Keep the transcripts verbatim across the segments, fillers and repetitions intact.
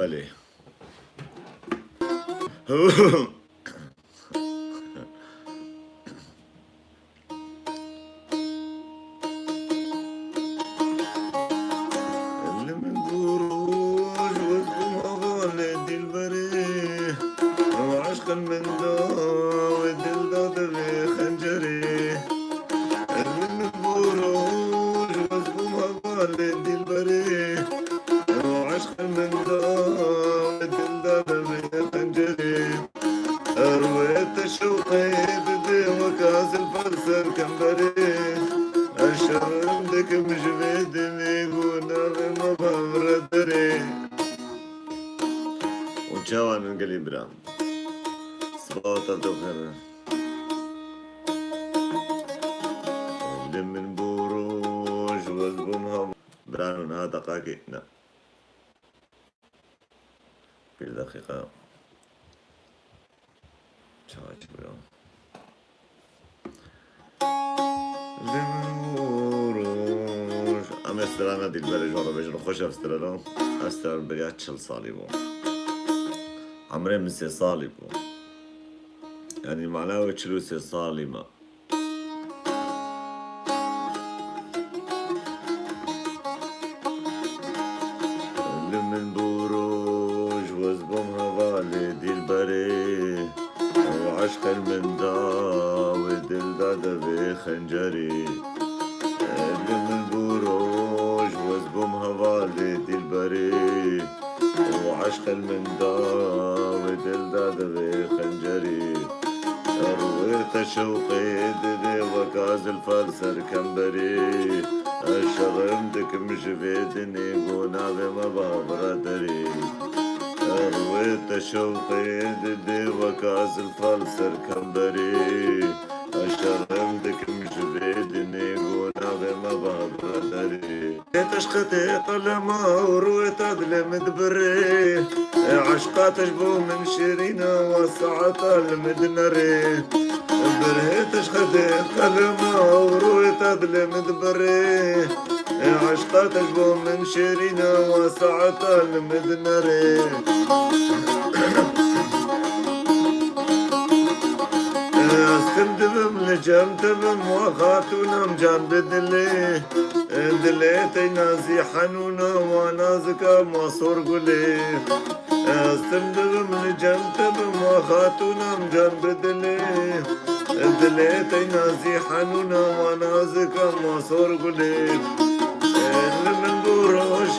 Belê. Li min bû roj wez bûm hevalê dilberê, ew eşq li min da wê dil da divê xencerê. Li min bû roj wez bûm hevalê dilberê, ew eşq li min da wê dil da divê xencerê. Her wê te şewqê didê weka zilfa li ser kemberê. Ez şerm dikim ji vê dinê ku navê me bi hev re derê. Û çawa nin gelî bira? Sibawa te dixêne. Li min bû roj wez bûm hev-, Birano, niha deqakê ne. Pênc deqîqa. Çawa çi bira? Li min bû roj. Em ê strana dilberê ji wan re bêjin, xweş ev strana. Ev strana beriya çil salî bû. Emrê min sê salî bû. Yanî mana wê çil û sê salî me. Li min bû roj wez bûm hevalê dilberê. Ew eşq li min da wê dil da devê xencerê. Li min bû roj wez bûm hevalê dilberê. Û eşq li min da wê dil da divê xencerî. Rûyê te şewqê didê weka zilfa li ser kemberî. Ez şerm dikim ji vê dinê ku navê me bi hev re derî. Rûyê te şewqê didê weka zilfa li ser kemberî. Ez şerm dikim ji vê dinê ku navê me bi hev re derî. Tê te ji xetê qelema û rûyê te dilê min dibirê. Ê eşqa te ji bo min şêrîn e, wa saeta li min dinerê. Birhê te ji xetê qelema û rûyê te dilê min dibirê. Ê eşqa te ji bo min şêrîn e, wa saeta li min dinerê. Ez tim dibim li cem te bim, wa xatûnem can bi dilê. Dilê teyna zî henûna, wa nazika ma sor gulê. Ez tim dibim li cem te bim, wa xatûnem can bi dilê. Dilê teyna zî henûna, wa nazika ma sor gulê. Li min bû roj,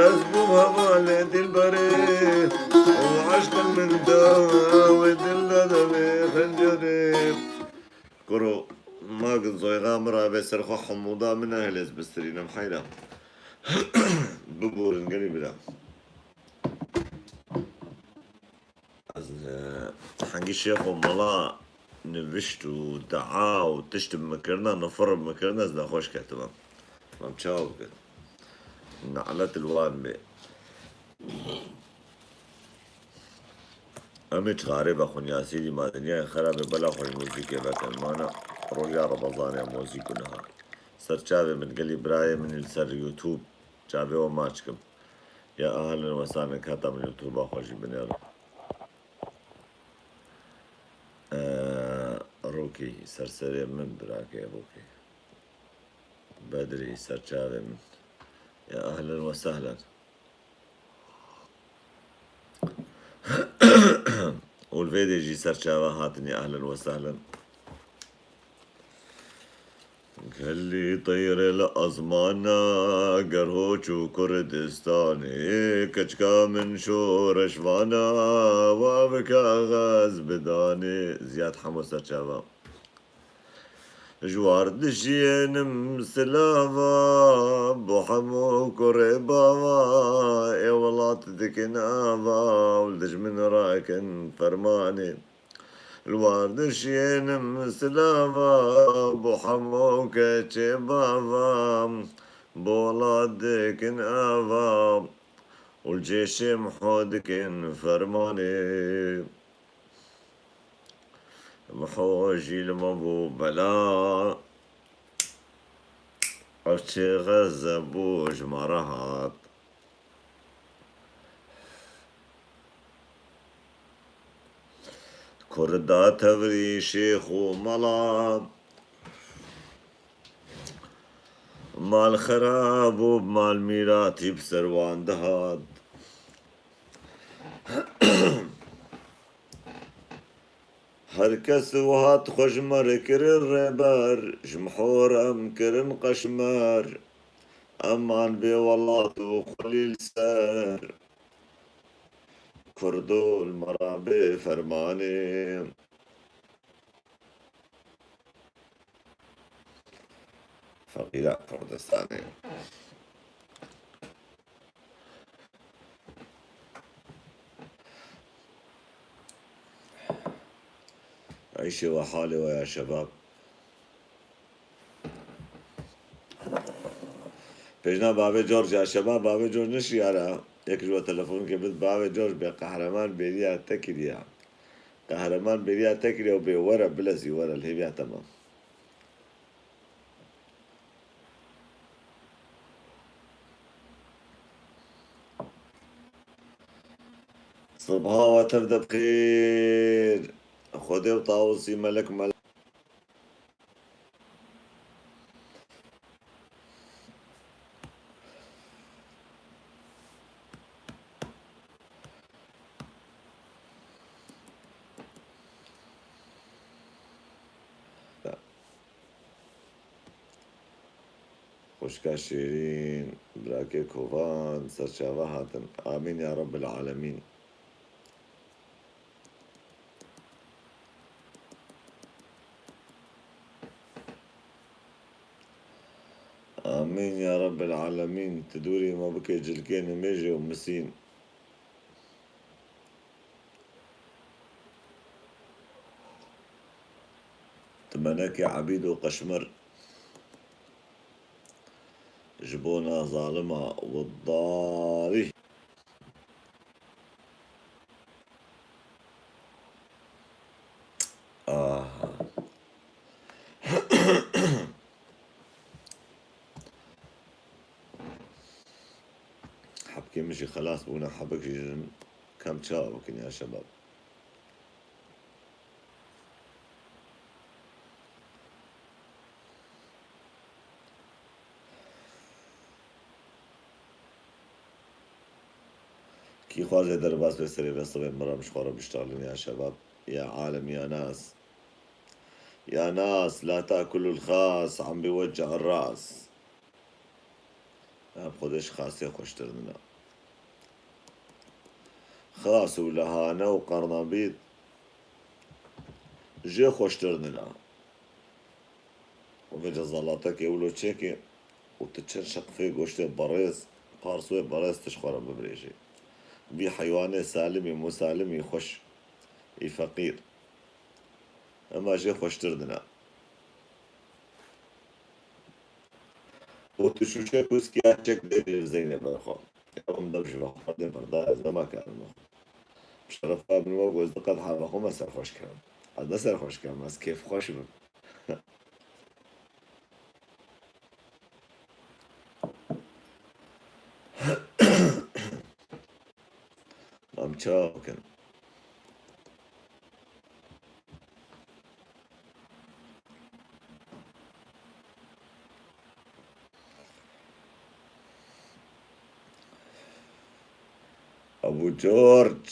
ez bûm hevalê dilberê. Û eşq li min da wê dil de devê xencerê. Kuro, magin zoyxa min ra vê ser xwe hemûda min nehêlê ez bistirînim heyra. Biborin gelî bira. Ez, e, hengî şêx û mala nivişt û dua û tişt bi min kirina, nifir bi min kirina, ez nexweş ketime. Mam çawa bikin? Ne'let li wan bê. Em ê çixarê vexwin ya sîdî ma dinyayê xerabê bela xwe ji muzîkê vekin. Mana roja Remezanê muzîk û niha. Ser çavê min gelî birayê min li ser YouTube çavê we maç kim. Ya ahlen wesanen kata min YouTube-a xwe jî binêrin. Eee, Rokî, serserê min, birakê Rokî. Bedrî, serçavê min. Ya ahlen we sehlen. Û li vê dê jî serçava hatin, ya ahlen we sehlen. Gelî teyre li azmana, ger ho çû Kurdistanê, keçika min şoreşvana, wa bi kaxez bidanê. Ziyad Hemo serçava. Ji war dişiyênim silava, bo hemû kurê bava, ê welat dikin ava, û li dijmin rakin fermanê. Li war dişiyênim silava, bo hemû keçê bava, bo welat dikin ava, û li cêşê Miho dikin fermanê. Miho jî li me bû bela, ev çi xeze bû ji me re hat. Kur da tevrî şêx û mela. Mal xerab û mal mîratî bi ser wan dihat. Her kes wiha dixwe ji me re kirin rêber, ji mihor em kirin qeşmer. Eman bê welat û xwelî li ser. Kurdo li me re bê fermanê. Feqîra Kurdistanê. Eyşê we halê we ya şebab. Pêjna bavê George ya şebab, bavê George neşiyara. Yek ji we telefonekê bid, bavê George bê qehreman bêriya te kiriya. Qehreman bêriya te kiriya û bê were bilezî were li hêviya te me. Sibha we tev de bi xêr. Xwedê û Tawusî melek melek. Xwişka şêrîn, birakê kovan, serçava hatin. Amîn ya Rebbil Alemîn. Amîn ya Rebbil Alemîn. Tu dûrî me bike cilkê nimêjê û misîn. Ti menekê ebîd û qeşmir ji bona zalima widdarî. Aha. Hebkê min jî xelas bûne, hebek jî jin kem çawa bikin ya şebab. Kî xwaze derbas be serê ve sibê miram ji xwe re biştalin ya şebab, ya alem, ya nas. Ya nas, la takulul xas, em bi wec'a ras. Em xwe de ji xasê xweştir nina. Xas û lehane û qernabît jê xweştir nina. Û vê cezalatekê wilo çêkê û tu çend şeqfê goştê berêz, parsoyê berêz tu ji xwe re bibirêjê. Vî heywanê salimî, musalimî xweş, î feqîr. Ema jê xweştir dina. Û tu şûşe kuskiya çek dêrê li zeynê ber xwe. Ew em dev ji ve xwe dê berda ez nema karim xwe. Bi şerefa min we ku ez du qedha ve xwe me serxweş kirim. Ez ne serxweş kirim, ez kêfxweş bim. Em çawa bikin? Ebû George.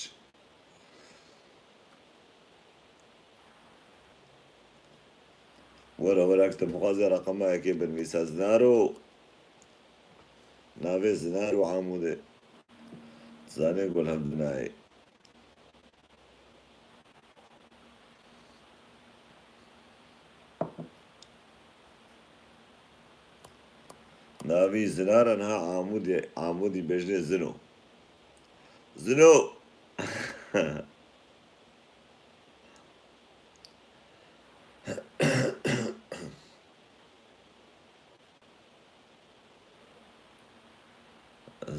Were were, tu bixwazî reqema yekê binivîse, Zinaro. Navê Zinaro Amûdê. Zanê gol hevdinayê. Navî Zinara niha Amûdê, Amûdî bejnê Zino. Zino!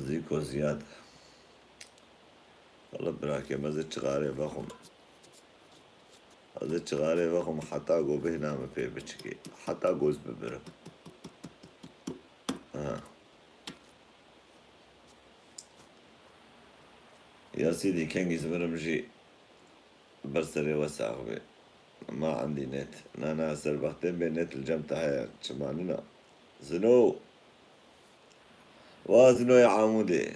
Zîko Ziyad. Wala birakê me, ez ê çixarê vexwim. Ez ê çixarê vexwim heta ku bêhna min pê biçikê. Heta ku ez bibirim. Ha. Ya Sîdî, kengî ez mirim jî. Ber serê we sax be. Ma endî net. Na, na, serbextên bê net li cem te heye. Çima nina? Zino. Wa Zinoyê Amûdê.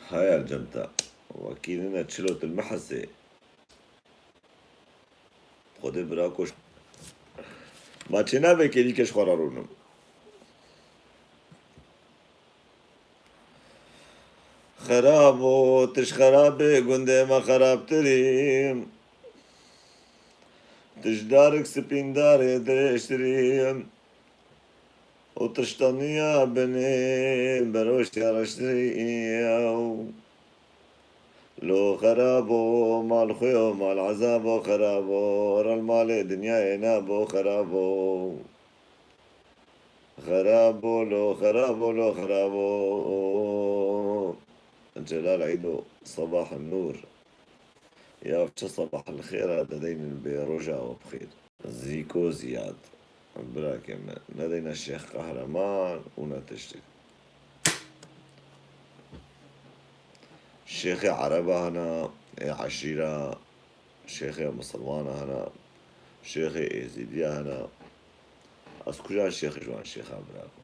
Haya cem te. Wekî nine çilo tu li me hesê. Xwedê bira ku. Ma çê navê kêlî ke ji xwe re rûnim. Xerabo, tu ji xerabê gundê me xerabtirî. Tu ji darik spîndarê dirêjtirî. Û tiştaniya binê beroştiya reştirî ew. Lo xerabo, mal xwe yo, mal ezabo xerabo, rel malê dinyayê nabo xerabo. Xerabo, lo xerabo, lo xerabo. Celal Eydo, sabah nur. Ya çi sabah el xêra dideynin bê roja we bixêr. Zîko Ziyad. Birakê me. Nedeyne Şêx Qehreman û ne tiştik. Şêxê Ereba hene, ê eşîra, Şêxê Misilmana hene, Şêxê Êzîdiya hene. Ez kujan şêx ji wan şêxa birako?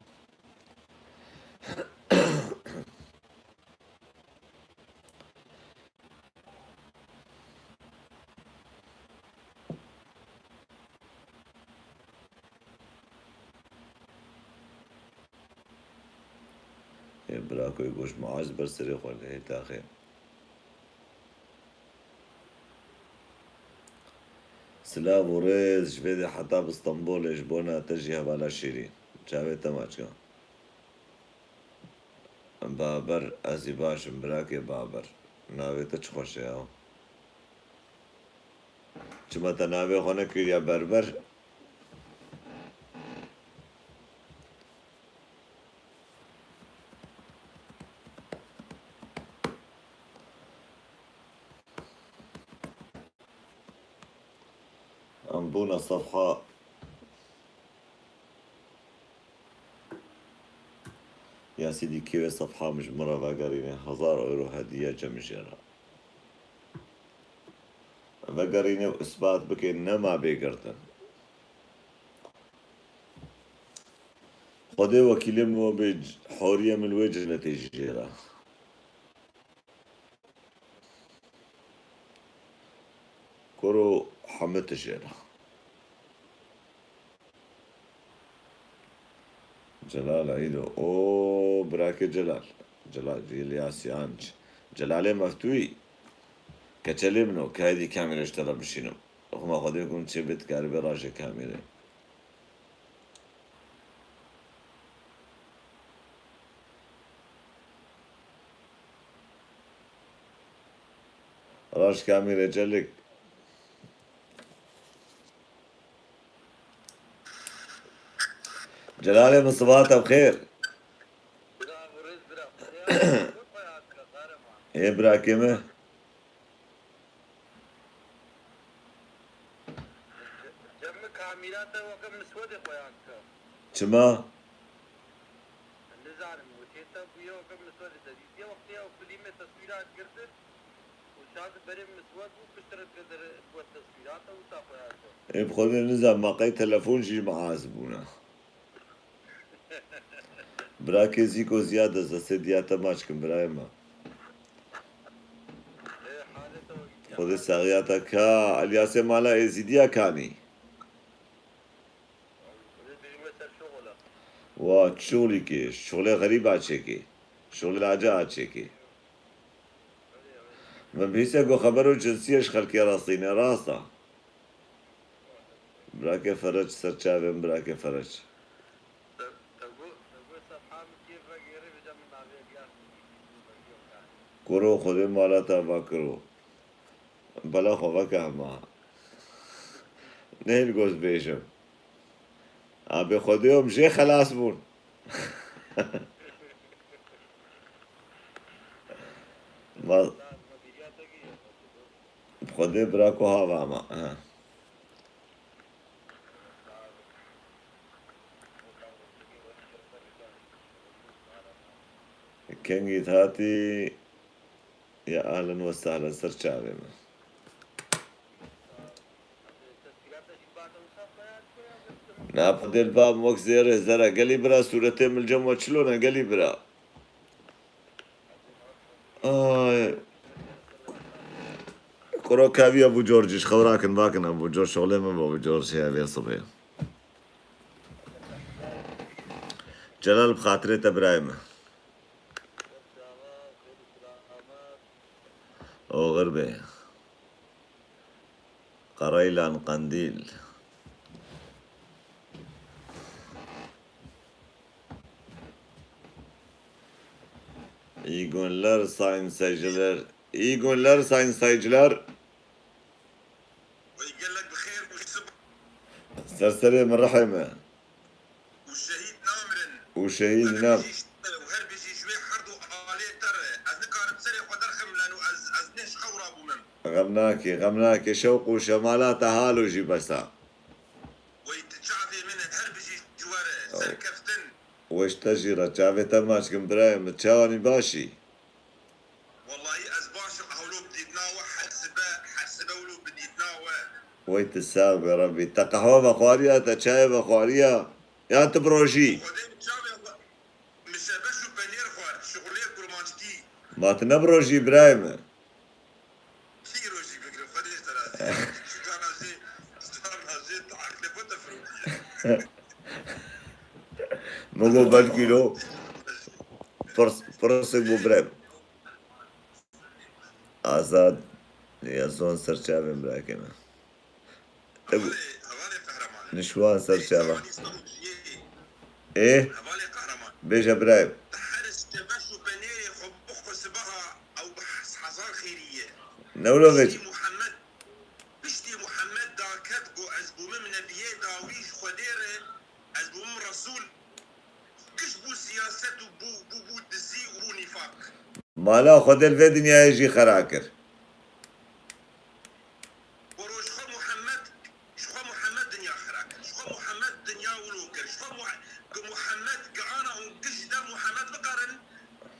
Ê birakoyê goş maaz ber serê xwe lê taxê. Silav û rêz ji vê de heta bi Stenbolê ji bona te jî hevala şêrîn. Çavê te maçka. Baber, ez ê baş im, birakê Baber. Navê te çi xweş e ya. Çima te navê xwe nekiriye Berber? Em bûne sefha. Ya Sîdî kê wê sefha min ji min re vegerîne, hezar euro hediye cem jê re. Vegerîne û isbat bike nema bê girtin. Xwedê wekîlê min we bê, horiye min wê ciletê jê re. Kuro hemî tişt jê re. Celal Eydo. O birakê Celal. Celal Îlyas Yanc. Celalê Meftûyî. Keçelê min o. Kaydî kamîrê ji te re bişînim. Xuma Xwedê kum çê bê dikarî bê rajê kamîrê. Raj kamîrê celik. Celalê min sibaha te bi xêr. Ê birakê min. Cem min kamîra te weke miswedê xweyan dike. Çima? Nizanim, wekê te bûye weke miswedê te dîtiye wextê ew filîmê teswîrat girtin û şand berê miswed bû piştre dikir dere wet teswîrat te wisa xweyan dike. Ê bi Xwedê nizam ma qey telefon jî maaz bûne. Birakê Zîko Ziyad ez destê diya te maç kim birayê me. Xwedê saxiya te ka Elyasê mala Êzîdiya kanî. Wa şuxlî kê, şuxlê xerîb a çêkê. Şuxlê laca a çêkê. Min bihîse ku xebero cinsî ye ji xelkê rastîne, rast a. Birakê Ferec ser çavê min, birakê Ferec. Kuro Xwedê mala te ava kiro. Bela xwe veke hema. Nehêl goz bêjim. Abê Xwedê em jê xelas bûn. Ma Xwedê bira ku hava ma. Ha. Kengî hatî? Ya ahlen we sahlen, ser çavê min. Na, dilbab wek zêrê zere. Gelî bira, sûretê min cem we çilo ne gelî bira? Ay. Kuro kaviya Ebû Corc, ji xewrakin vakin Ebû Corc, şoxlê min bi Ebû Corc heye vê sibê. Celal, bi xatirê te birayê min. Oxir be. Qereylan Qendîl. İyi günler sayın seyirciler. İyi günler sayın seyirciler. Wey gelek bi xêr û sib- Ser serê min rihê me. Û şehîd namirin. Û şehîd nam- Û her bijî ji wê her du alê te re. Ez nikarim serê xwe derxim leno ez, ez nê ji xew rabûmim. Xem nakê, xem nakê. Şewq û şemala te halo jî bes a. Wey tu çavê min e, her bijî ji we re. Serkeftin. Wey ji te jî re. Çavê te maç kim birayê min. Çawanî başî? Wellahî ez baş im, hewlo bi dîtina we her sibe, her sibe wilo bi dîtina we. Wey tu sax be Rebî. Te qehwe vexwariya, te çayê vexwariya? Yan tu bi rojî? Xwedê min çavê xwe, min şebeş û penêr xwar, şixulê kurmanckî. Ma tu ne bi rojî birayê min? Kî rojî bigire, Xwedê ji te razî. Ji cana jê, ji cana jê tu aqilê xwe te firotiye. Min got belkî lo pirs, pirsek bû birayê min. Azad, ya zon ser çavên birakê me. Te gu- Hevalê, hevalê qehreman. Nişwan ser çava. Ê? Hevalê qehreman. Bêje birayê. Te her şebeş û penêrê xwe bixwe sibeha ew bi hez-, hezar xêrî ye. Ne wilo vêc. Piştî Muhammed, piştî Muhammed daket got ez bûmim nebiyê dawî ji Xwedê re, ez bûmim Resûl. Giş bû siyaset û bû, bû, bû dizî û bû nîfaq. Mala Xwedê li vê dinyayê jî xera kir. Wero ji xwe Muhammed, ji xwe Muhammed dinya xera kir. Ji xwe Muhammed dinya wilo kir. Ji xwe Muha-, gi Muhammed, gi ana hûn giş ji dev Muhammed biqerin,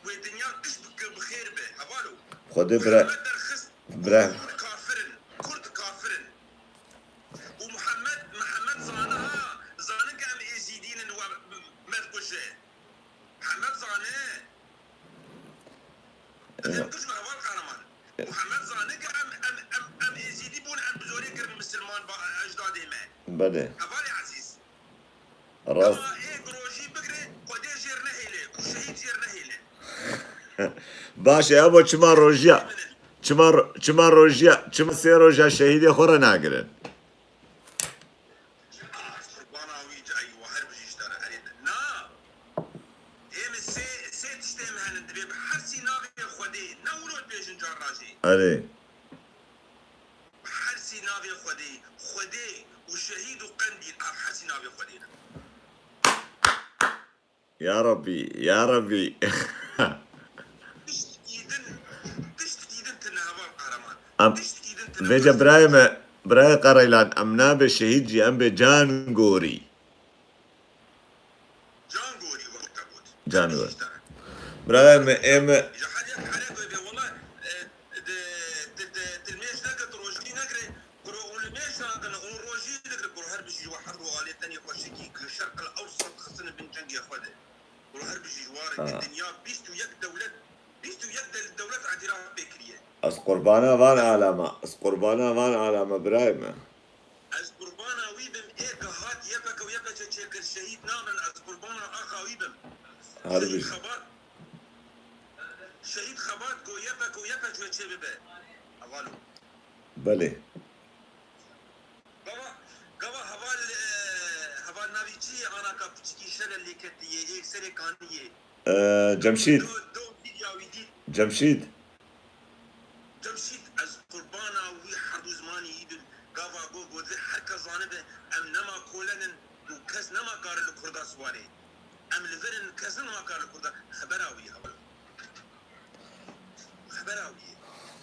wê dinya giş bi, bi xêr be. Hevalo. Xwedê bira-, Muhammed derxist. Bira- Kurd kafir in. Kurd kafir in. Û Muhammed, Muhammed zane ha, zane ke em Êzîdî ne we me dikuje. Muhammed zane. Em dikujin heval qehreman. Muhammed zane ke em, em, em, em Êzîdî bûn, em bi zorê kirin misilman ba ejdadê me. Belê. Hevalê ezîz. Rast. Ama ê bi rojî bigire, Xwedê jêr nehêle û şehîd jêr nehêle. Baş e, ebo çima rojiya, çima ro-, çima rojiya, çima sê roja şehîdê xwe re nagirin? Ah, qurbana wî cayî we her bijî ji te re. Erê, na. Ê min sê, sê tiştê min henin, divê bi hersî navê Xwedê, ne wilo dibêjin carna jî. Erê. Hersî navê Xwedê, Xwedê û şehîd û qendîl, ev hersî navê Xwedê ne. Ya Rabbî, ya Rabbî. Tiştkî din, tiştkî din tune heval qehreman. Em, tiştkî din tune vêce birayê me, birayê Qereylan, em nabê şehîd jî, em bê can gorî. Can gorî wek te got. Can gorî. Birayê me, ê me. Ji her yek here goy bê, wela, e, di, di, di, di, dilmêj neke, tu rojî negire, kuro hûn li mêj nagin, hûn rojî digire, kuro her bijî ji we her du alê tenê xweşikî, ku Şerq el Ewsat xistine bin cengê xwe de. Kuro her bijî ji ware, ha, dinya bîst û yek dewlet, bîst û yek del-, dewlet îtiraf pê kiriye. Ez qurbana van alama, ez qurbana van alama birayê me. Ez qurbana wî bim, ê ke hat Y P G û Y P G çêkir, şehîd nabin, ez qurbana axa wî bim. Her şehîd bijî. Xebat, şehîd Xebat ku Y P G û Y P G çê bibe. Hevalo. Belê. Gava, gava heval, e, heval navî çi ye, anaka piçikî şele lê ketiye, ê serê kaniyê. Ee, Cemşîd. Do, do, ya wî dî. Cemşîd. Cemşîd, ez qurbana wî herdu zimanî yî bim. Gava go, go divê her kes zanibe, em nema kolen in û kes nema kare li Kurda siwarê. Em li vir in, kes nema kare li Kurda. Xebera wî hevalo. Xebera wî ye.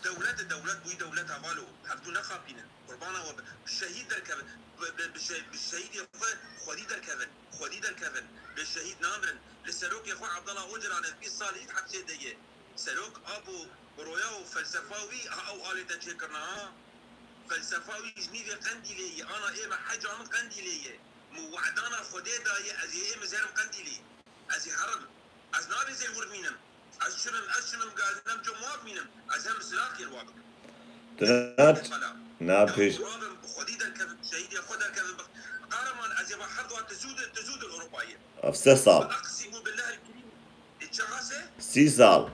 Dewlet e, dewlet bûyî dewlet hevalo. Hevdû nexapînin. Qurbana we be. Bi şehîd derkevin. Bi, bi, bi şe-, bi şehîdê xwe xwedî derkevin. Xwedî derkevin. Bê şehîd namirin. Li serokê xwe Abdullah Ocalan ev bîst salî hepsê de ye. Serok Apo, roya û felsefa wî ha ew alê te çêkirina ha. Felsefa wî ji nîvê Qendîlê ye, ana ê me heca min Qendîlê ye. Min we'dana Xwedê daye, ez ê ê min zerim Qendîlî. Ez ê herim. Ez nabê zêr wir mînim. Ez çinim, ez çinim, ez nem cem wab mînim. Ez hem silah kêr wa bikim. Dirat, na pêş. Rabim, bi Xwedî derkevim, şehîdê xwe derkevim. Qahraman, ez ê va hevda tu zû dir, tu zû dir Ewropayê. Ev sê sal. Eqsimu billahil kerîm. E, çaxase? Sî sal.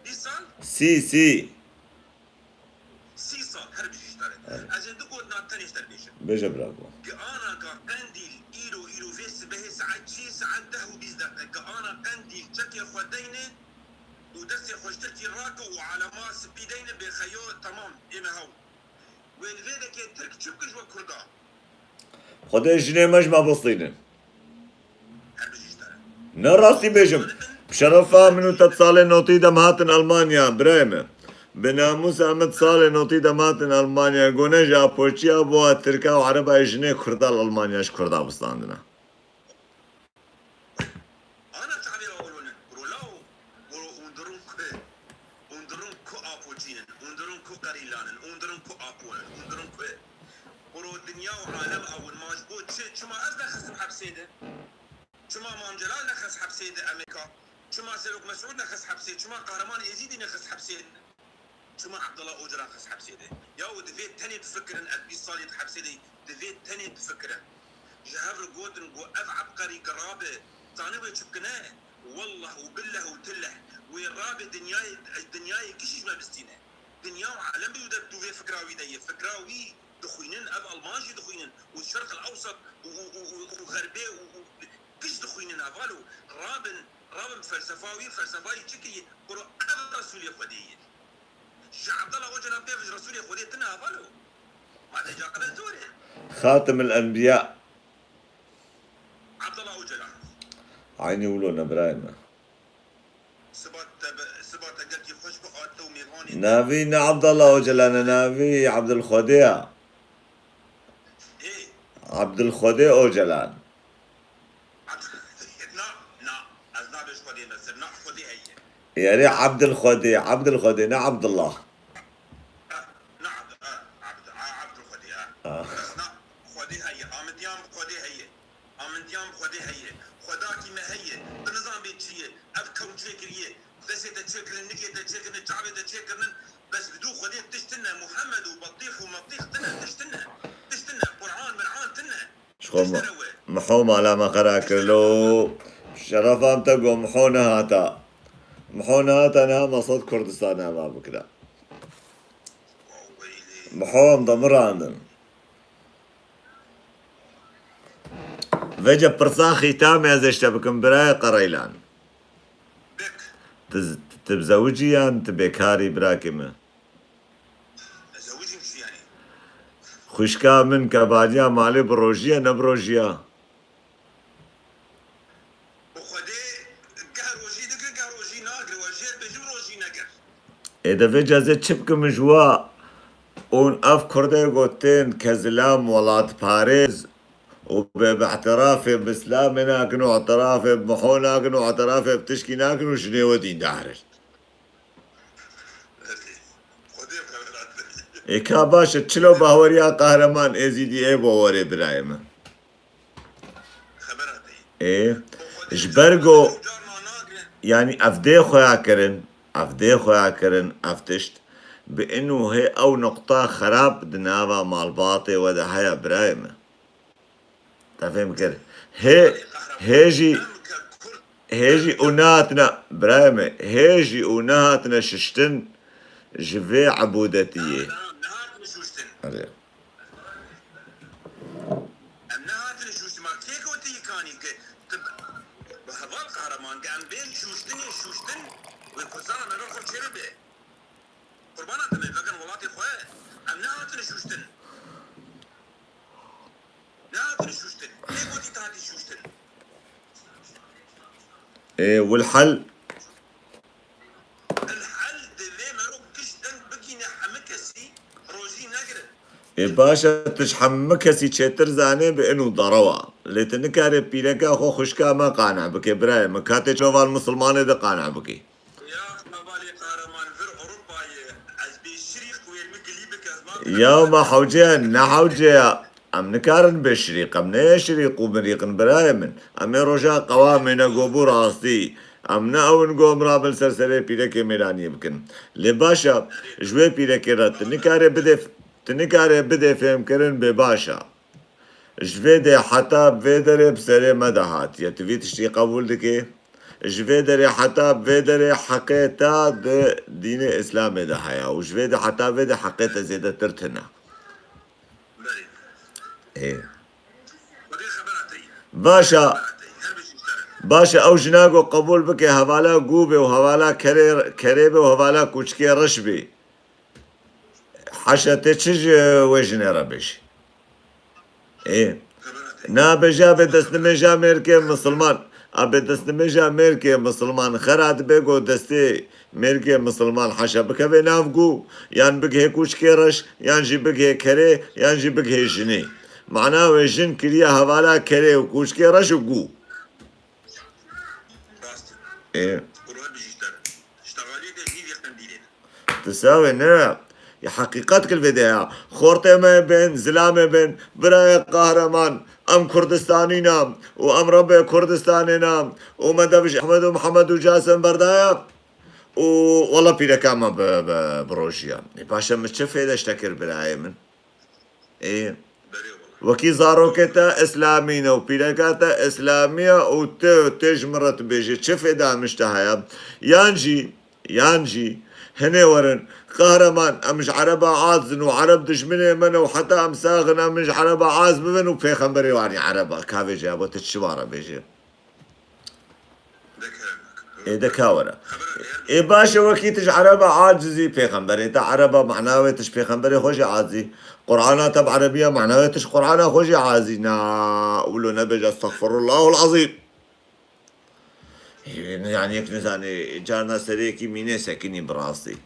Bîst sal? Sî, sî. Sî sal, her bijî ji te re. Evet. Ez ê du gotina tenê ji te re bêjim. Bêje, bravo. Giana ka Qendîl îro, îro vê sibehê saet çî, saet deh û bîst deqe. Giana Qendîl çekê xwe deyne û destê xwe ji tirkî rake û alema spî deyne bê xeyo, temam, ê me hew. Wê li vê dekê tirk çi bike ji we kurda? Xwedê jinê me ji me bistînin. Ne rastî bêjim. Bi şerefa min û te salê notî dem hatin Almanya, birayê me. Bi namûsa min salê notî dem hatin Almanya. Gone ji Apoçiya bo a Tirka û Ereba jinê Kurda li Almanya ji Kurda bistandine. Ana çavê wa wilo nin. Wilo law, wilo hûn dirin ku, hûn dirin ku Apoçî nin, hûn dirin ku Qerîlan in, hûn dirin ku Apo nin, hûn dirin ku. Wilo dinya û alem a win ma ji bo çi, çima ez nexistim hepsê de? Çima Mam Celal nexist hepsê de Amerîka? Çima Serok Mesûd nexist hepsê? Çima Qahraman Êzîdî nexist hepsê de? Çima Abdullah Ocalan xist hepsê de? Ya û divê tenê bifikirin, ev bîst salî di hepsê de, divê tenê bifikirin. Ji hev re gotin ku ev ebqerî ki rabe, zanî wê çi bikine? Wallah û billah û tillah, wê rabe dinyayê, dinyayê gişî ji me bistîne. Dinya û alem bi wî de, tu vê fikra wî de ye. Fikra wî dixwînin, ev Alman jî dixwînin. Û Şerq el Ewsat û, û, û, û, û Xerbê û, û giş dixwînin, heval û rabin, rabin felsefa wî, felsefa wî çi kiriye? Kuro ev Resûlê Xwedê ye. Ji Abdullah Ocalan pê ji Resûlê Xwedê tune, heval û. Ma te ca qebel zor e. Xatim el Enbiya. Abdullah Ocalan. Aynî wilo ne birayê me. Sibat te be, sibat te gelkî xweş bi, a te û mêvanê te. Navî ne Abdullah Ocalan e, navî Abdulxwedê ya. Ê. Abdulxwedê Ocalan. Abd-, na, na, ez nabê ji Xwedê me, sir na Xwedê heye. Yarê Abdulxwedê, Abdulxwedê, ne Abdullah. Ah, na Abd-, ah, Abd-, ah, Abdulxwedê, ah. Ah. Bes na Xwedê heye, amindiyan bi Xwedê heye. Amindiyan bi Xwedê heye. Xwedakî me heye. Tu nizan bê çi ye. Ev kew çêkiriye. Destê te çêkirin, nikê te çêkirin, çavê te çêkirin. Bes bi dû Xwedê tişt tine. Muhammed û Batîx û Matîx tine. Tişt tine. Tişt tine. Quran, Miran tine. Ji xwe Tişt mi-, tere we. Miho mala me xera kir lo. Şerefa min te got Miho nehata. Miho nehata niha me sed Kurdistan ava bikira. Miho em demirandin. Vêce pirsa xîtamê ez ê ji te bikim, birayê Qereylan. Bik. Tu z-, tu bizewicî yan tu bêkarî, birakê min? Ez zewicîm çi yanî? Xwişka min kebaliya malê bi rojî ye, ne bi rojî ye? Bi Xwedê geh rojî digir, geh rojî nagir. Wa jêr bêjim rojî negir. Ê de vê cezê çi bikim ji wa? Ûn ev kurdê gotin kezilam welatparêz û bê bi îtirafê bi Îslamê nakin û îtirafê bi Miho nakin û îtirafê bi tişkî nakin û jinê we dîndar in. Xwedê xeberat. Ê ka baş e, çilo bahweriya Qahraman Êzîdî ê bo werê birayê min. Ê, ji ber go, yanî ev dê xweya kirin, ev dê xweya kirin, ev tişt, bi ino hê ew nuqta xerab di nava malbatê we de heye birayê min. Te fêm kir. Hê, hê jî, hê jî û nehatine, birayê min, hê jî û nehatine şiştin ji vê ebûdetiyê. Erê. Em nehatine şûştin, ma kê gotiye kanî ki tu bi heval Qahraman ki em bên şûştinê şûştin wê kursana me ro xwe çêre be. Qurbana te me vekin welatê xwe, em nehatine şûştin. Nehatine şûştin. Kê gotî tu hatî şûştin? Ê, wilhel. Elhel divê merok giş deng bigîne hemî kesî rojî negirin. Ê baş e, tu ji hemû kesî çêtir zanê bi in û derewa. Lê tu nikarê pîreka xwe xwişka me qane bikê, birayê min. Ka tê çoval misilmanê de qane bikê. Ya hevalê Kahraman, vir Ewropayê, ez bê şirîk wêr min gilî bike, ez ma Ya ma hewce ye, ne hewce ye. Em nikarin bê şirîq, em ne şirîq û mirîq in, birayê min. Em ê roja qewamê ne go bû rastî. Em ne ew in go em rabin ser serê pîrekê mêraniyê bikin. Lê baş e, ji wê pîrekê re tu nikarê bidê, tu nikarê bidê fêmkirin bê baş e. Ji vê dê heta bi vê derê bi serê me de hatiye. Tu vî tiştî qebûl dikê? Ji vê derê heta bi vê derê heqê te di dînê Îslamê de heye û ji vê de heta vê de heqê te zêdetir tune. Ê. Baş e. Baş e, ew jina ku qebûl bike, hevala gû be û hevala kerê, kerê be û hevala kûçikê reş be. Haşa, tê çi ji wê jinê re bêjî? Ê. Na bêje, abê destnimêja mêrkê misilman. Abê destnimêja mêrkê misilman xera dibe ku destê mêrkê misilman, haşa, bikeve nav gû, yan bigihê kûçikê reş, yan jî bigihê kerê, yan jî bigihê jinê. Mana wê jin kiriye hevala kerê û kûçikê reş û gû. Rast e. Ê. Kurwa bijî ji te re. Ji te alî de hîvî qendîlê de. Ti sawê ne. Ya heqîqet kil vê de ya. Xortê me bên, zilamê bên, birayê Kahraman, em Kurdistanî ne û em Rebê Kurdistanê ne û me dev ji Ehmed û Mihemed û Casim berdaya û wela pîreka me bi, bi, bi rojiya. Ê, paşa min çi fêde ji te kir birayê min? Ê, wekî zarokê te Îslamî ne û pîreka te Îslamî ye û tu, tu ji min re tu bêjî, çi fêda min ji te heye? Yan jî, yan jî, hinê werin, Kahraman, em ji Ereba aciz in û Ereb dijminê me ne û heta em sax in, em ji Ereba aciz bibin û pêxemberê wan ê Ereba. Ka vêje, bo tu çi wan re bêjî? Ê de ka were. Ê baş e, wekî tu ji Ereba acizî, pêxemberê te Ereba, mana wê tu ji pêxemberê xwe jî acizî. Qur'ana te bi Erebiya, mana wê tu ji Qur'ana xwe jî acizî. Na, wilo nebêje, estexfirullahul azîm. Ê, yani yek nizanê, carna serê yekî mînê sekinî bi rastî.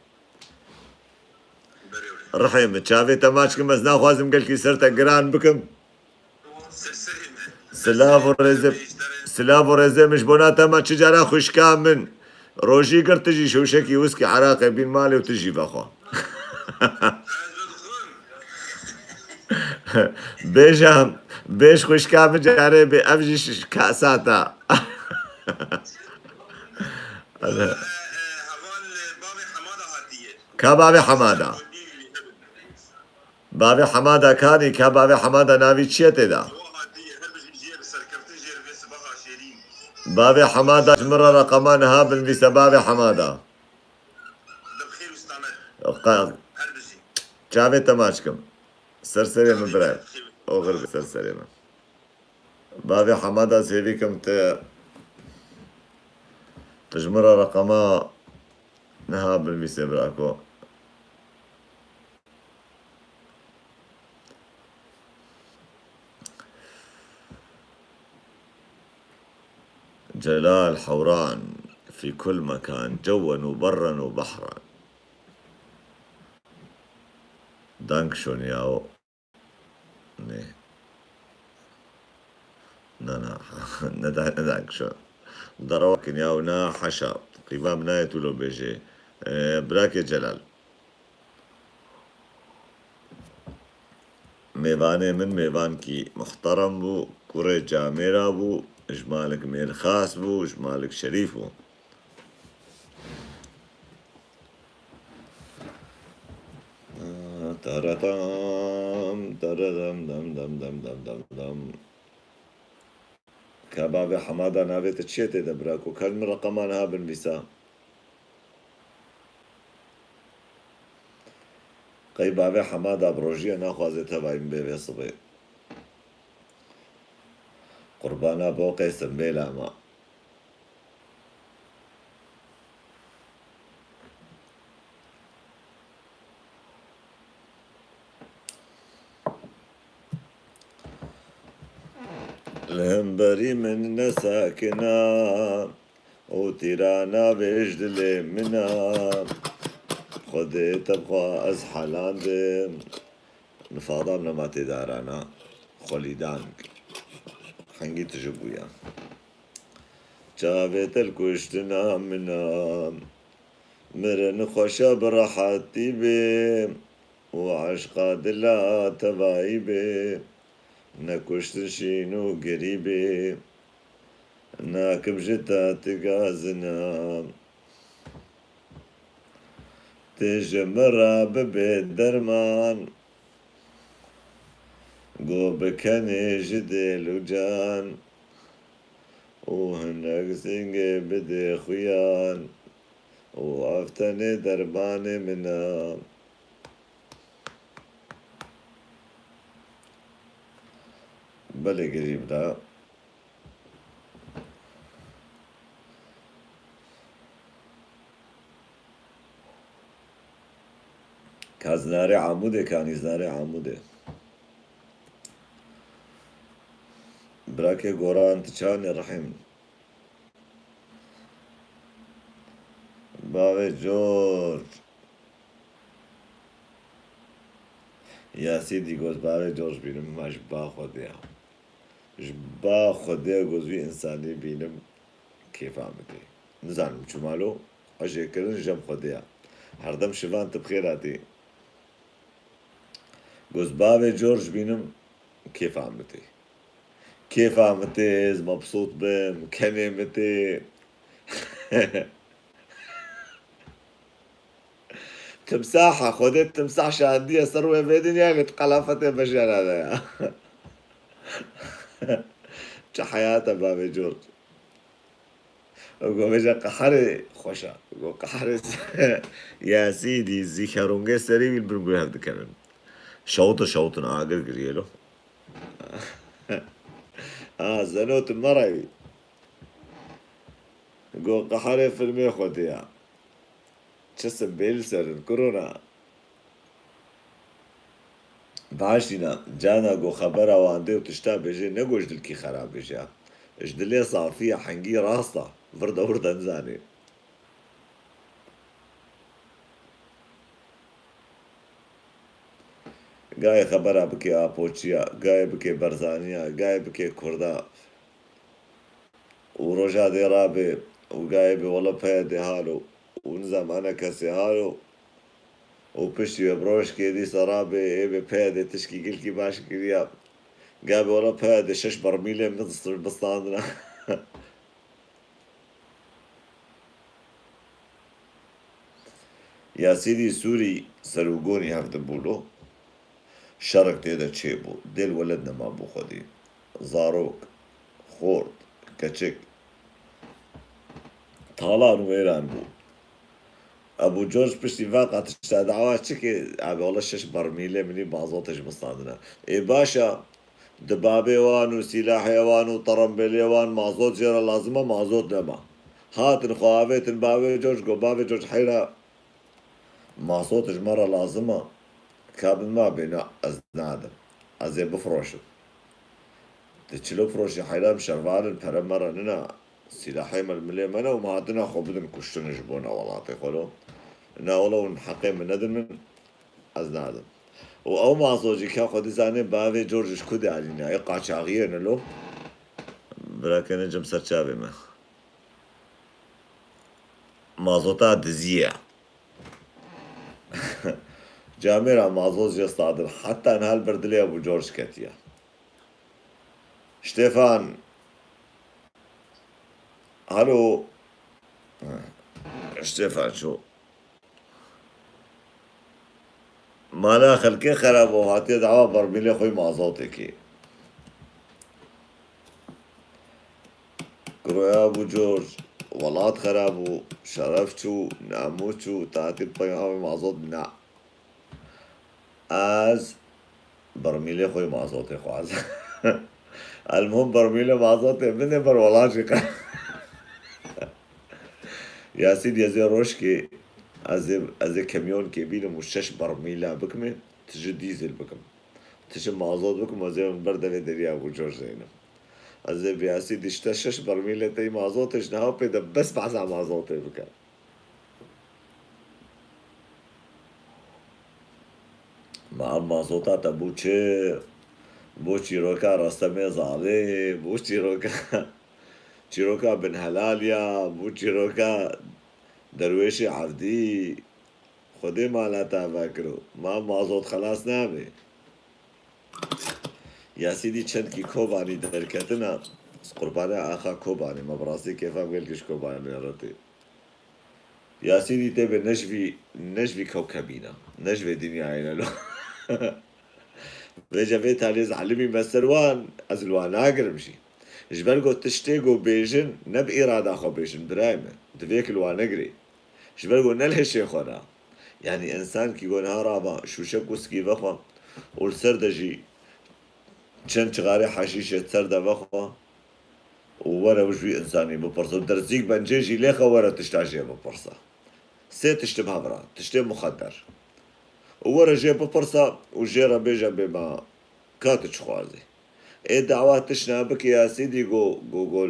Rihê min, çavê te maç kim, ez naxwazim gelkî ser te giran bikim. Silav û rêzê, silav û rêzê min ji bona te me, çi cara xwişka min. Rojî gir tu jî şewşekî wiskî Iraqê bîn malê û tu jî vexwe. Bêje, bêj xwişka min carê bê, ev jî ş-, kasa te. Ka bavê Hemada? Bavê Hemada kanî, ka bavê Hemada navî çi ye tê de? Bavê Hemada ji min re reqema niha binivîse, bavê Hemada. Qa-, çavê te maç kim. Ser serê min birayê. Oxir bi ser serê min. Bavê Hemada sêvî kim te, tu ji min re reqema niha binivîse birako. Celal Hewran, fi kul mekan, cewen û berren û behran. Dankeschön ya. Ne. Na, na. Ne da, ne Dankeschön. Darawa kin ya, na haşa. Qîva min nayê tu lo bêjê. Ee, birakê Celal. Mêvanê min mêvankî muhterem bû, kurê camêra bû, ji malik mêrxas bû, ji malik şerîf bû. Taratam, taradam, dam, dam, dam, dam, dam, dam. Ka bavê Hemada navê te çi ye tê de birako? Ka ji min reqema niha binivîsa. Qey bavê Hemada bi rojiya naxwaze tevayî min bê vê sibê. Qurbana boqê simbêla me. Li hemberî min nesakina û tîra navêj dilê min a. Xwedê te bi xwe ez helandim. Nifada min nema tê darana, xwelîdan. Hengî tu ji bûya. Çavê te li kuştina min a. Mirin xweşa bi rehetî bê û eşqa dila tevayî bê. Ne kuştin şîn û girî bê. Nakim ji te tigazina. Tê ji min re bibê derman. Go bikenê ji dêl û can. Û hinek zingê bidê xuyan. Û ev tenê dermanê min e. Belê girî bira. Ka zinarê Amûdê, kanî zinarê Amûdê. Birakê Goran, tu çawa nêrihîm? Bavê George. Yasîdî got, bavê George bînim, ma ji ba Xwedê ya. Ji ba Xwedê ya got, wî însanî bînim, kêfa min tê. Nizanim çima lo, hejê kirin jem Xwedê ya. Herdem şivan tu bi xêr hatî. Got, bavê George bînim, kêfa min tê. Kêfa min tê, ez mebsût bim, kenê min tê. Timsah e, Xwedê timsah şandiye ser wê vê dinyayê, lê tu qelafetê beşê nade ya. Çi heyat e bavê George. Go vêca qeherê xweş e. Go qeherê ya Sîdî zî xerûngê serî wî li bin gul hev dikevin. Şewtin şewtin agir giriyê lo. Ha, Zeno tu merewî. Go qeherê filmê xwe diya. Çi simbêl serin, kurona. Başîna, cana go xebera wandê û tişta bêjê, ne go ji dilkî xera bêje. Ji dilê safî ya hengî rast a, vir de wir de nizanê. Gayê xebera bikê Apoçiya, gayê bikê Berzaniya, gayê bikê Kurda. Û roja dê rabe û gayê bê wele peye dê halo û nizam ana kesê halo û piştî wê bi rojkê dîsa rabe ê bê peye dê tişkî gilkî baş kiriya. Gayê bê wele peye dê şeş bermîlê min bistandina. Ya Sîdî Sûrî serûgonî hevdibû lo. Şerek tê de çêbû. Dêl weled nemabû xwedî. Zarok, xort, keçik, talan û wêran bû. Ebû George piştî veqa tişta dawa çi kê? Abi wele şeş bermîlê minî mazotê ji min standine. Ê baş e, di babê wan û sîlahê wan û terembêlê wan mazot jê re lazim e, mazot nema. Hatin xwe avêtin bavê George, got, bavê George heyra mazot ji me re lazim e. Ka bi ma bê, na, ez nadim. Ez ê bifroşim. Di çilo firoşî heyra em şervan in, pere me re nina. Sîlahê me li milê me ne û me hatina xwe bidin kuştin ji bona welatê xwe lo. Na wele hûn heqê min nedin min, ez nadim. Û ew mazot jî ka xwedî zanê bavê George ji ku de alîne, ê qaçaxiyê ne lo. Bira kene cem ser çavê me. Mazota dizî ye. Camêra mazot jê stadin, heta niha li ber dilê Ebû George ketiye. Stefan. Alo. Stefan çû. Mala xelkê xerab û hatiye dawa bermîlê xwe mazotê kê. Giroya bû cor, welat xerab bû, şeref çû, namûs çû, tatî peyxamê mazot na. Ez bermîlê xwe mazotê xwaz. Elmuhim bermîlê mazotê bide ber welat jî qe. Yasîn, ez ê rojkê, ez ê, ez ê kemyonkê bînim û şeş bermîla bikimê, tije dîzel bikim. Tije mazot bikim, ez ê min ber devê derya ku cor zeynim. Ez ê bi Yasîn dişte şeş bermîlê tey mazotê ji niha pê de bes behsa mazotê bike. Ma ev mazota te bû çi? Bû çîroka Restemê Zalê, bû çîroka, çîroka Bin Helaliya, bû çîroka Derwêşê Evdî. Xwedê mala te vekiro. Ma ev mazot xelas nabe. Ya sîdî çendkî Kobanî derketina, ez qurbana axa Kobanê me, bi rastî kêfa gelkî ji Kobanê re tê. Ya sîdî tê bê ne ji vî, ne ji vî kewkebî ne, ne ji vê dinyayê ne lo. Vêca vê talê ez elimî me ser wan, ez li wan nagirim jî. Ji ber ku tiştê ku bêjin, ne bi îrada xwe bêjin, birayê min. Divê ki li wan negirê. Ji ber ku ne li hişê xwe ne. Yanî însan ki ku niha rava şûşek wiskî vexwe û li ser de jî çend çixarê heşîşê ser de vexwe û were ji wî însanî bipirse û derzîk bencê jî lêxe were tişta jê bipirse. Sê tişt bi hev re, tiştê muxedder. Û were jê bipirse û jê re bêje bê ma ka tu çi xwazî. Ê dawa tişt na bike ya sîdî go, go, go,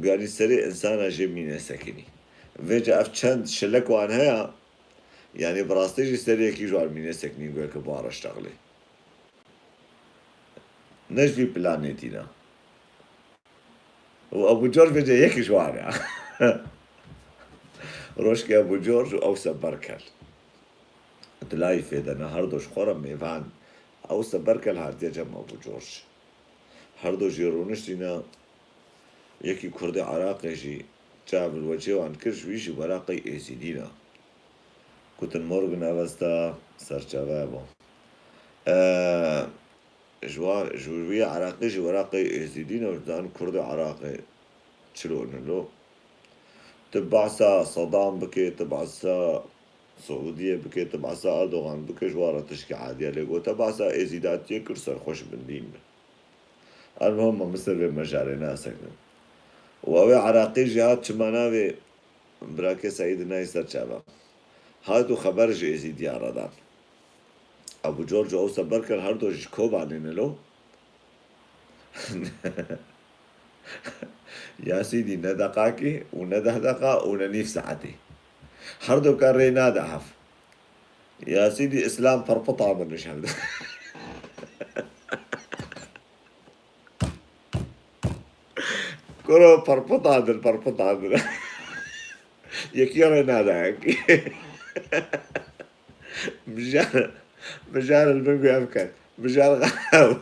yanî serê însana jê mîne sekinî. Vêca ev çend şilek wan heye, yanî bi rastî jî serê yekî ji wan mîne sekinî go ki bara ştexlê. Ne ji vî planetî ne. Û Ebû Corc vêca yekî ji wan e. Rojkê Ebû Corc û Ewse Berkel. Di layîfê de ne her do ji xwe re mêvan. Ewse Berkel hatiye cem Ebû Corc. Her do jî rûniştîne, yekî Kurdê Iraqê jî çav li wecê wan kir, ji wî jî weraqê Êzîdî ne. Gotin Morgen Avesta serçave bû. E, ji wa-, ji wî Iraqê jî weraqê Êzîdî ne, dan Kurdê Iraqê çilo nilo. Tu behsa Saddam bike, tu behsa Siûdiyê bike, tu behsa Erdogan bike, ji wa re tişkî adiye lê gote behsa Êzîdatiyê kir serxweş bin dîn be. Elmuhim, me ser vê mejarê nasekinin. Û ew ê Iraqê jî hat çima navê birakê Seîd nayê ser çava. Hat û xeber ji Êzîdiya re dan. Ebû Corc û Ewse Berkel her do ji Kobanê ne lo. Ya sîdî ne deqakî û ne deh deqa û ne nîv saetî. Her do ka rê nade hev. Ya sîdî Îslam perpitandin ji hev de. Kuro perpitandin, perpitandin. Yekî rê nade yekî. Mijar, mijar li bin guya biket. Mijar xew.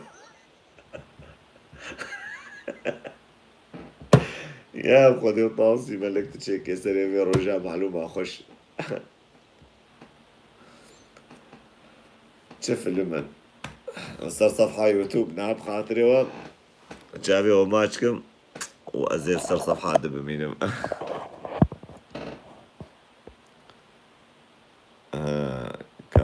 Ya Xwedê, Tawsî Melek, tu çêke serê vê roja malûma xweş. Çi film in? Ser sefha YouTube, niha bi xatirê we çavê we maç kim û ez ê ser sefha de bimînim.